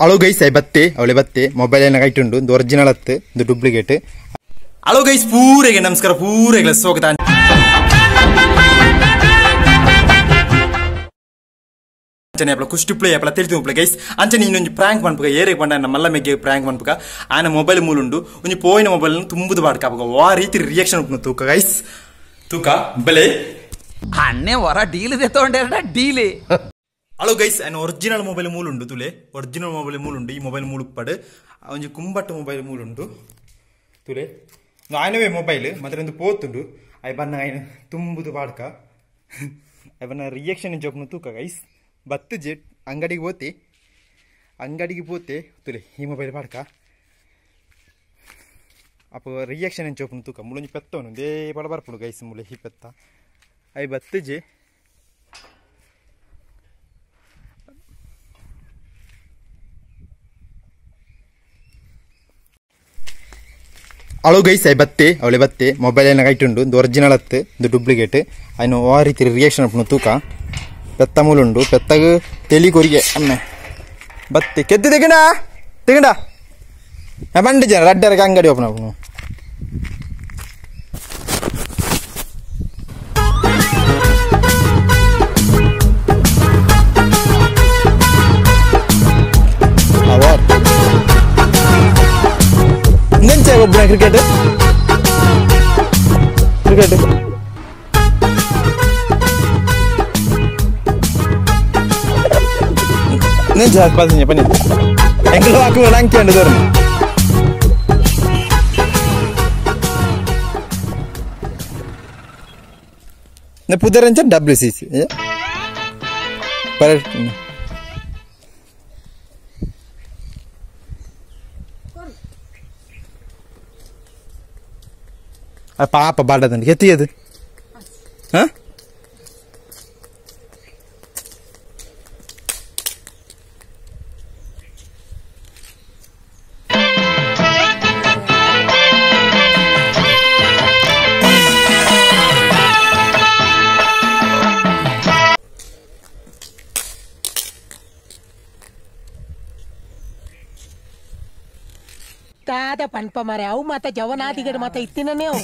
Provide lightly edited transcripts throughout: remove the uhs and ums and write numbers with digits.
Hello guys, I ಬತ್ತೆ ಅವಳೆ ಬತ್ತೆ ಮೊಬೈಲ್ ಏನ ಕೈಟುಂಡು ಒಂದು ಒರಿಜಿನಲ್ ಅತ್ತು ಒಂದು ಡೂಪ್ಲಿಕೇಟ್. ಹಲೋ ಗೈಸ್, ಪೂರೆಗೆ ನಮಸ್ಕಾರ, ಪೂರೆಗೆ ಸ್ವಾಗತ. ಅಂಚನೆ ಅಪ್ಲ ಕುಷ್ಟಿ ಪ್ಲೇ ಅಪ್ಲ ತಿಳಿದು ಗೈಸ್. ಅಂಚನೆ ಇನ್ನೊಂದು ಪ್ರಾಂಕ್ ಮನ್ಪುಗ ಏರೆ ಪಂಡ ಮಲ್ಲ ಮೆಗ್ಗೆ ಪ್ರಾಂಕ್ ಮನ್ಪುಗ ಆನ ಮೊಬೈಲ್ ಮೂಲುಂಡು ಒಂಜಿ ಪೋಯಿನ ಮೊಬೈಲ್ ತುಂಬುದು ಬಾಡ್ಕ ಅಪಗ ವಾ ರೀತಿ ರಿಯಾಕ್ಷನ್ ಉಪ್ಪುನು ತೂಕ ಗೈಸ್. ತೂಕ ಬಲೆ ಅಣ್ಣೆ ಹೊರ ಡೀಲ್ ತಗೊಂಡೇರ ಡೀಲ್. ಹಲೋ ಗೈಸ್, ಆನ ಒರಿಜಿನಲ್ ಮೊಬೈಲ್ ಮೂಲುಂಡು ತುಲೆ ಒರಿಜಿನಲ್ ಮೊಬೈಲ್ ಮೂಲುಂಡು. ಈ ಮೊಬೈಲ್ ಮೂಲುಪ್ಪಡು ಒಂಜಿ ಕುಂಬಟ್ಟು ಮೊಬೈಲ್ ಮೂಲುಂಡು ತುಲೆ ಆಯನವೇ ಮೊಬೈಲ್ ಮಾತ್ರ ಒಂದು ಪೋತುಂಡು. I ಬನ್ನ ಆಯ್ನ ತುಂಬುದು ಬಾಡ್ಕ I ಬನ್ನ ರಿಯಾಕ್ಷನ್ ಜೋಪ್ನು ತೂಕ ಗೈಸ್. ಬತ್ತು ಜೆಟ್ ಅಂಗಡಿಗೆ ಹೋತೆ ಅಂಗಡಿಗೆ ಪೋತೆ ತುಲೆ ಈ ಮೊಬೈಲ್ ಪಾಡ್ಕ ಅಪ್ಪ ರಿಯಾಕ್ಷನ್ ಚೋಪುನು ತೂಕ ಮುಳೊಂಜಿ ಪೆತ್ತವನು they ಪಡ ಬರ್ಪುಡು ಗೈಸ್. ಮುಳೆ ಈ ಪೆತ್ತ I ಬತ್ತು ಜೆ ಹಲೋ ಗೈಸ್, I ಬತ್ತೆ ಅವಳೆ ಬತ್ತೆ ಮೊಬೈಲ್ ಏನ ಕೈಟುಂಡು ಒಂದು ಒರಿಜಿನಲ್ ಅತ್ತು ಒಂದು ಡೂಪ್ಲಿಕೇಟ್. ಆಯ್ನ ಆ ರೀತಿ ರಿಯಾಕ್ಷನ್ ಉಪ್ಪುನು ತೂಕ ಪೆತ್ತ ಮೂಲುಂಡು ಪೆತ್ತಗ ತೆಲಿ ಕೊರಿಗೆ ಅಮ್ಮೆ ಬತ್ತೆ ಕೆದ್ದು ತೆಗಂಡ ತೆಗಂಡ ಬಂಡಿ ಜನ ರಡ್ಡರಕ್ಕೆ ಅಂಗಡಿ ಓಪನ್ ಆಪುನು. ಒಬ್ಬನ ಕ್ರಿಕೆಟ್ ಕ್ರಿಕೆಟ್ ನೆಂಚು ಪಾಸಿಂಜ ಪನಿ ಎಂಕಲ್ ಹಾಕುವ ಅಂಕಿ ಅಂಡು ತೋರ್ನು. ಪುದರಂಚ ಡಬ್ಲ್ಯೂ ಸಿ ಸಿ ಪಾಪ ಬಾಡದಂడి ಎತ್ತಿಯದು. ಹಾಂ ದಾದ ಪನ್ಪ ಮಾರೆ ಅವು ಮಾತ ಜವನಾದಿಗಡ ಮಾತ ಇತ್ತಿನೇ ಅವು.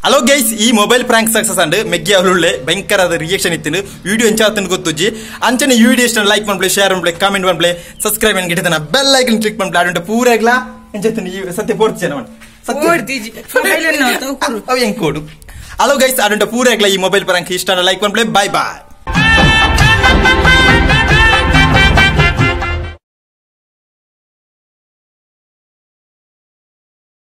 ಹಲೋ ಗೈಸ್, ಈ ಮೊಬೈಲ್ ಪ್ರಾಂಕ್ ಸಕ್ಸಸ್ ಅಂಡ್ ಮೆಗ್ಗಿ ಅವಳುಳ್ಳೆ ಭಯಂಕರಾದ ರಿಯಾಕ್ಷನ್ ಇತ್ತಿನ ವಿಡಿಯೋ ಎಂಚಾತನ ಗೊತ್ತುಜ್ಜಿ. ಅಂಚನೆ ಈ ವಿಡಿಯೋ ಇಷ್ಟ ಲೈಕ್ ಮಾಡ್ಲೆ, ಶೇರ್ ಮಾಡ್ಲೆ, ಕಾಮೆಂಟ್ ಮಾಡ್ಲೆ, ಸಬ್ಸ್ಕ್ರೈಬ್ ಅನ್ ಬೆಲ್ ಐಕನ್ ಕ್ಲಿಕ್ ಮಾಡ್ಲೆ. ಆಡುಂಟ ಪೂರಾಗ್ಲಾ ಎಂಚಾತನ ಈ ಸತ್ಯ ಪೋರ್ತಿ ಜನ ಸತ್ಯ ಅವು ಎಂಕೋಡು. ಹಲೋ ಗೈಸ್, ಆಡುಂಟ ಪೂರಾಗ್ಲಾ ಈ ಮೊಬೈಲ್ ಪ್ರಾಂಕ್ ಇಷ್ಟ ಲೈಕ್ ಮಾಡ್ಲೆ. Bye bye.